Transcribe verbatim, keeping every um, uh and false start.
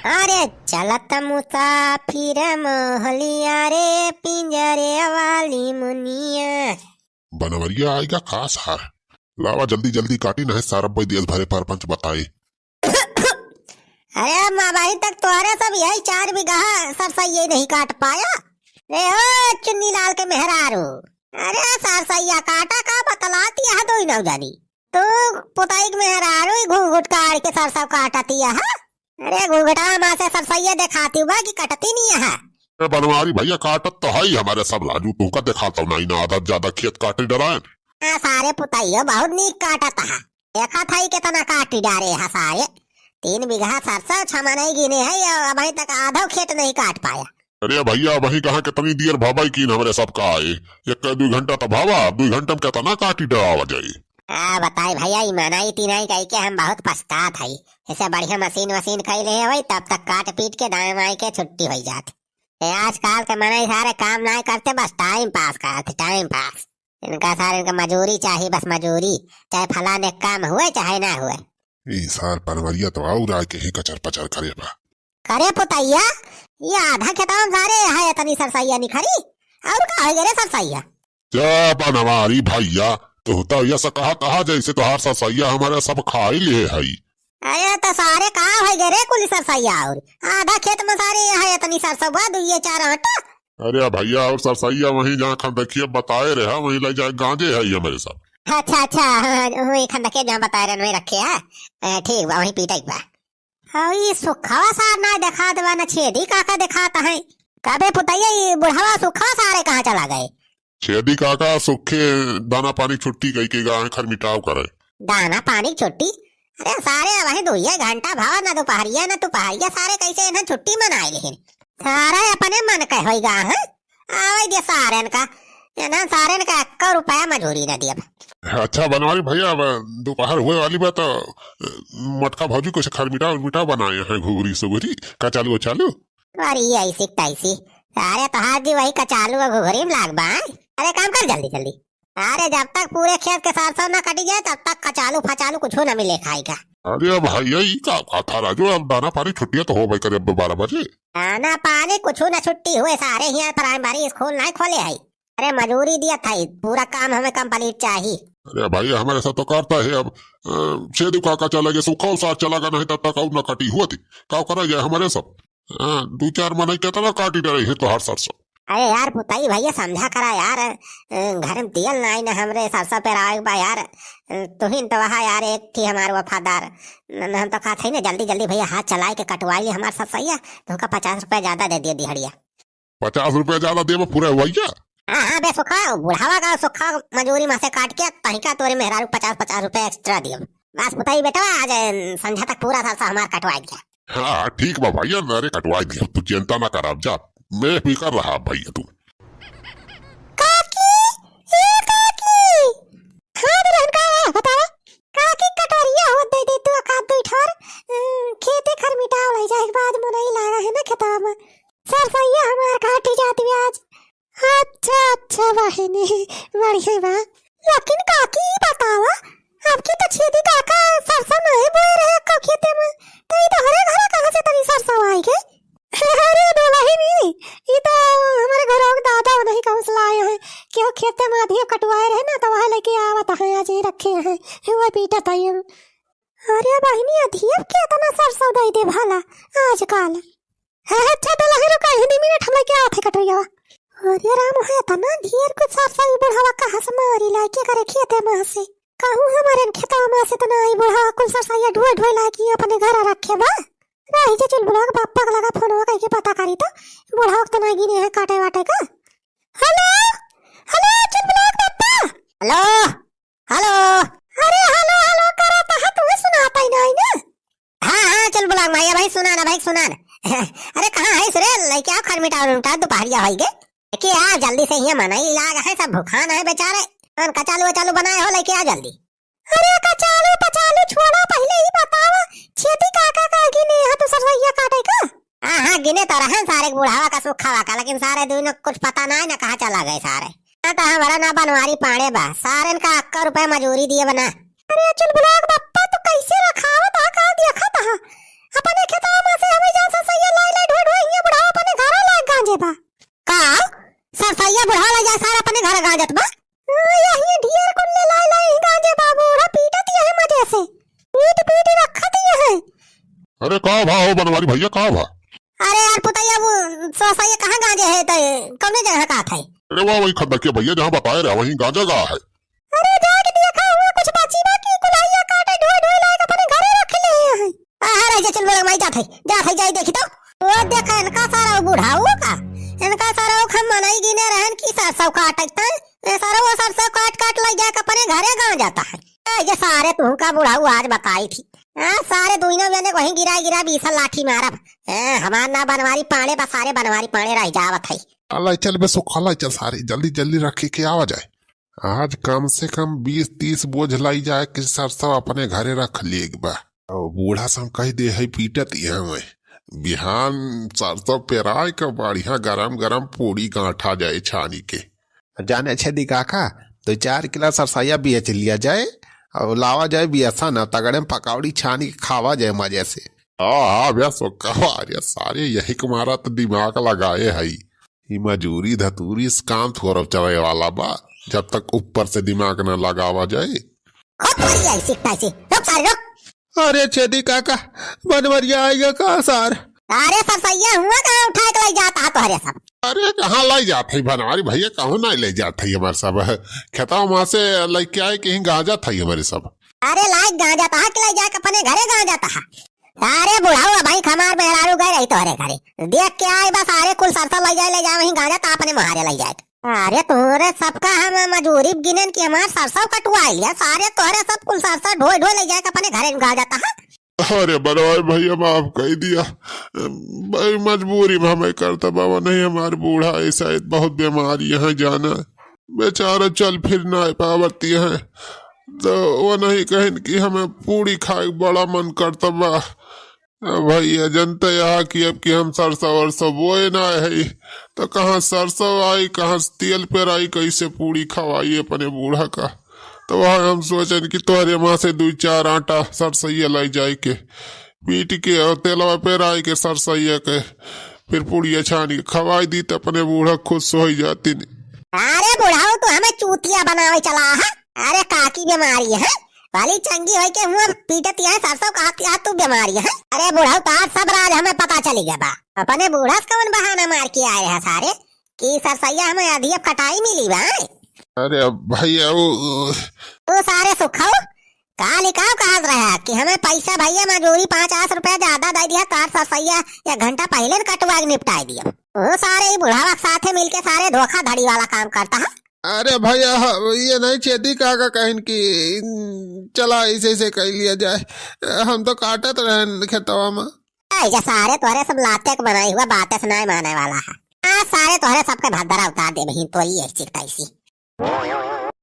अरे चलत मुसाफिर मोहलिया रे, पिंजरे वाली मुनिया। बनवरिया आइगा का सार? लावा जल्दी जल्दी काटी, नहीं सार अब्बे दियस भरे परपंच बताई। अरे अब अबहीं तक तोहरे सब यही चार बीघा सरसइये नहीं काट पाया। रे ओ चुन्नी लाल के मेहरारू, अरे सरसइया काटा का बतलाती है दो ही नौ जानी। तू पुताई के मेहरारू ही घूंघट काढ़ के सरसों काटती है। अरे घूंघटवा मा से सरसइया देखाती हुआ कि कटती नहीं है। ए बनवारी भइया, काटत तो है ही हमरे सब लाजू, तुहका देखात तो नहीं ना, आधा ज्यादा खेत काटे डरायन। हाँ, सारे पुतइयो बहुत नीक काटत है। देखत है केतना काटी डारे है सारे। तीन बीघा सरसों छमनई गिने है और अबहीं तक आधो खेत नहीं काट पाया। अरे भइया, अबहीं कहाँ केतनी दियर भवइ कीन हमरे सब का आए। एक दुइ घंटा तो भवा, दुइ घंटा मा केतना काटी डरावा जाई। आ बताई भइया, ई मनई तिनई कइके हम बहुत पछतात हई। इसे बढ़िया मशीन वशीन कइ ले होई, तब तक काट पीट के दाएं बाएं के छुट्टी होइ जात। ए आजकल के मनई सारे काम नाहीं करते, बस time pass करत, time pass। इनका सारे इनका मजूरी चाही, बस मजूरी, चाहे फलाने काम हुए चाहे ना हुए। ई सार पनवरिया तो और आके ही कचर पचर करे बा। करे पुतैया, ये आधा खेतवा मा सारे है इतनी सरसैया निखरी, और का होइ गए रे सरसैया? जा बनवारी भइया, तू तो यस कहा कहा जैसे तोहार सरसैया हमरे सब खाई ले हई। अरे तो सारे का होइ गए रे कुल सरसैया, और आधा खेत मा सारे है इतनी सरसों बा, दुइये चार आटा। अरे भइया, और सरसैया वहीं जहाँ खंदकिया बताए रहे, वहीं ले जाए गांजे है ये मेरे सब। अच्छा, अच्छा, हाँ, वहीं खंदकिया जहाँ बताए रहे, वहीं रखे है। ए, ठीक बा, वहीं पीटे के बा। हाँ, ई सुखवा सार ना देखात बा, ना छेदी काका देखात है। कबे पुतैया, ई बुढ़वा सुखवा सारे कहाँ चला गए? छेदी काका सुखे दाना पानी छुट्टी कइके गा है खरमिटाव करे। दाना पानी छुट्टी? अरे सारे, अबहीं दुइये घंटा भवा, ना दुपहरिया ना दुपहरिया, सारे कैसे इन्हें छुट्टी मनाए लेहिन। सारे अपने मन के होई गा हैं। आवै दे सारेन का, इन्हें सारेन का एक्को रुपया मजूरी ना दियब। अच्छा बनवारी भइया, अब दुपहर हुए वाली बा तो, अ, मोटका भौजी कुछ खरमिटाव उरमिटाव बनाए हैं, घुघरी सुघरी, कचालू उचालू। अरे ऐसी तैसी, सारे तोहार जी वही कचालू और घुघरी मा लाग बा, हैं? अरे काम कर जल्दी जल्दी। अरे जब तक पूरे खेत के सरसों ना कटी जाए, तब तक कचालू फचालू कुछ ना मिले खाए का। अरे भइया, ई का, का था राजू, अब दाना पानी छुट्टिया तो होबे करे अब बारह बजे। दाना पानी कुछ ना छुट्टी हुए, सारे हियाँ प्राइमरी स्कूल नाहीं खोले है। अरे मजूरी दिया था, पूरा काम हमें complete चाही। अरे भाई, हमरे सब तो करता है अब, अ, छेदी काका चला गए, सुखा सार चला गए, नहीं तब तक और ना कटी हुआ थी। का करा जाए हमरे सब? हाँ, दुइ चार मनई केतना काटी डरे है तोहार सरसों। अरे यार पुताई भइया समझा करा यार, अ, घर मा तेल नाहीं ना हमरे सरसों पेरावे के बा यार। अ, तुहिन तो वहा यार एक थी हमार वफादार। न, न, हम तो कहत हई ना जल्दी जल्दी भइया हाथ चलाए के कटवाई ली हमार सरसैया, तुहका पचास रुपया ज्यादा दे दिया दिहड़िया। पचास रुपया ज्यादा देबा पूरा भइया? हाँ, हाँ, बे सुखा, बुढ़ावा का सुखा मजूरी मा से काट के तहिका तोरे मेहरारू पचास, पचास रुपया extra दियब। बस पुताई बेटवा, आज, अ, संझा तक पूरा सरसों हमार कटवाए दिया। हाँ, हाँ, ठीक बा भइया, अरे कटवाए दिया, तू चिंता ना कर, अब जा, बेफिकर रहा भइया तू। काकी, ए काकी, हाँ दुल्हन का है, बतावा। काकी कटोरिया हो दे दे तू, एक आध दुइ ठोर, अ, खेते खरमिटाव लइ जाए के बाद मनई लागा है ना खेतवा मा। सरसैया हमार काटी जात बा आज। अच्छा, अच्छा बहिनी, बढ़िया बा। लेकिन काकी, ई बतावा, अब की तो छेदी काका सरसों नाहीं बोए रहे एक्को खेते मा, तो ई तोहरे घरे कहाँ से तनी सरसों आई गए? अरे बे बहिनी, ई तो हमरे घरवा के दादा नहीं कहूँ से लाए हैं, केहू खेते मा अधिया कटवाए रहे ना, तो वह लेके आवत हैं, आज ही रखे हैं, वह पीटत हैं। अरे बहिनी, अधिया केतना सरसों दे दे भला आजकल। हे, हे, अच्छा, दुलही रुका, हिंदी मिनट हम लेके आवत है कटोरिया। अरे राम, है तना ढेर कुछ सरसों ई बुढ़ावा कहाँ से मारी लाइके करे खेते मा से। कहूँ हमारे खेतवा मा से तना ई बुढ़ावा कुल सरसों ये ढोए ढोए लाइके अपने घर रखे बा। रही जे चुलबुला के पप्पा के लगा फोनवा कइके पता करी तो बुढ़ावा के तना गिने है काटे वाटे का। हेलो, हेलो, चुलबुला के पप्पा। हेलो। हेलो। अरे हेलो हेलो करत है, तुम्हें सुनात ही नाहीं ना। हाँ, हाँ, चुलबुला भाई, भाई सुना ना, भाई सुना ना। अरे कहाँ है रे, लेके आओ खरमिटाव उरमिटाव, दुपहरिया होई गे। लेके आ जल्दी से, हियाँ मनई लाग है, सब भुखान है बेचारे। कौन कचालू वचालू बनाए हो, लेके आ जल्दी। अरे कचालू पचालू छोड़ा, पहिले ई बतावा, छेदी काका का गिने है तू सरसैया काटे का? हाँ, हाँ, गिने तो रहन सारे बुढ़ावा का सुखावा का, लेकिन सारे दुइनो कुछ पता नाहीं ना कहाँ चला गए सारे। ना तो हमारा ना बनवारी पाड़े बा, सारेन का अक्का रुपया मजूरी दिए बना। अरे चुलबुला के बप्पा, तू कैसे रखावत हा, का देखत हा? अपने खेतवा मा से हमें जान सा काटत बा। का? सरसैया बुढ़ावा लइ जाए सारे अपने घरे गाँजत बा? हाँ, यही ढेर कुल ले लाए लाए ही गाँजे बा, बूढ़ा पीटत यही मजे से। पीट पीट रखत यही। अरे का भा हो बनवारी भइया, का भा? अरे यार पुतैया, वो सरसैया कहाँ गाँजे है, तो कौने जगह का था? अरे वाह, वही खद्दकिया भइया जहाँ बताए रहा, वहीं गाँजा गा है। अरे जाके देखा हुआ कुछ बची बा कि कुल्हाइया काटे ढोई ढोई लाए के अपने घरे रख ले हैं। अरे जा चल बोला माई जात है, जात है, जाई देखी तो। वो देखा इनका सारा वो बुढ़ाऊ का, इनका सारा वो हम मनई गिने रहन कि सरसों काटत है। ए सारा वो सरसों काट काट लइ जाए के अपने घरे गाँजत है। ए, ये सारे तुमका बुढ़ाऊ आज बताई थी। हाँ, सारे दुइनो जने वहीं गिरा गिरा बीसा लाठी मारब। ए, हमार ना बनवारी पाड़े बा, सारे बनवारी पाड़े रह जावत है। अल्लाह चल बे सुखा, लाई चल सारे, जल्दी जल्दी रखे के आवा जाए। आज कम से कम बीस तीस बोझ लाई जाए कि सरसों अपने घरे रख लिए बा। और बूढ़ा से हम कह दे है पीटत यहाँ में। बिहान सरसों पेराए के बढ़िया गरम गरम पूड़ी गांठा जाए छानी के। जाने छेदी काका, दो चार किलो सरसैया बेच लिया जाए और लावा जाए बियसा ना, तगड़े में पकौड़ी छानी के खावा जाए मजे से। हाँ, हाँ, भैया, सो कहो, अरे सारे यही के मारा तो दिमाग लगाए है। ई मजूरी धतूरी से काम थोड़ा चले वाला बा, जब तक ऊपर से दिमाग ना लगावा जाए। खूब बढ़िया है, सीखता है, सीख। रुक सारे, रुक। अरे छेदी काका, बनवरिया आएगा का सार? अरे सरसैया हुआ कहाँ उठाए के लइ जाता है तोहरे सब? अरे कहाँ लइ जात है बनवारी भइया, कहूँ नहीं लइ जात है हमारे सब। खेतवा वहाँ से लइके आए कहीं गाँजत है हमारे सब। अरे लाइक गाँजत है कि लइ जाके अपने घरे गाँजत है? सारे बुढ़ाऊ भाई हमार मेहरारू गए रही तोहरे घरे, देख के आए बस, सारे कुल सरसों लइ जाए, लइ जाए वहीं गाँजत अपने मुहारे लइ जाए। अरे तोरे सबका हम मजूरी गिनेन कि हमार सरसों कटुआ लिया, सारे तोरे सब कुल सरसों ढोए ढोए लइ जाए के अपने घरे गाँजत है। अरे बनवारी भइया माफ कइ दिया, भाई मजबूरी में हमें करता बाबा, नहीं हमार बूढ़ा ऐसा है, बहुत बीमारी है जाना, बेचारा चल फिर ना पावती है, तो वो नहीं कहन कि हमें पूड़ी खाए के बड़ा मन करता बा। अब भइया जनते यहाँ कि अब कि हम सरसों वरसों बोए ना है, तो कहाँ सरसों आई, कहाँ से तेल पेराई, कैसे पूड़ी खवाई अपने बूढ़ा का। तो वहाँ हम सोचन कि तोहरे माँ से दुइ चार आटा सरसैया लाई जाए के, पीट के और तेलवा पेराई के सरसैया के, फिर पुड़िया छानी के खवाई दी, तो अपने बूढ़ा खुश होइ जातिन। अरे बुढ़ाऊ, तू हमें चूतिया बनावे चला है। अरे काकी बीमारी है, वाली चंगी होई के हुआ पीटती है सरसों, कहती है तू बीमारी है। अरे बुढ़ाऊ, तार सब राज हमें पता चली गया बा। अपने बूढ़ा से कौन बहाना मार के आए हैं सारे कि सरसैया हमें अधी अब कटाई मिली बा। अरे भइया, वो, वो सारे सुखाऊ, काल ही का कहत रहा कि हमें पैसा भइया मजूरी पचास रुपया ज्यादा दे दिया, तार सरसैया एक घंटा पहिले न कटवा के निपटाई दिया। वो सारे ही बुढ़ावा के साथे मिलके सारे धोखाधड़ी वाला काम करता है। अरे भइया, ह-, ये नहीं छेदी काका कहन कि, "चला ऐसे ऐसे कर लिया जाए, हम तो काटत रहन खेतवा में।" ऐसे सारे तोहरे सब लाते के बनाई हुआ बातें से नहीं माने वाला है। आज सारे तोहरे सबके भद्दरा उतार दे बहिन, तोरी ऐसी तैसी।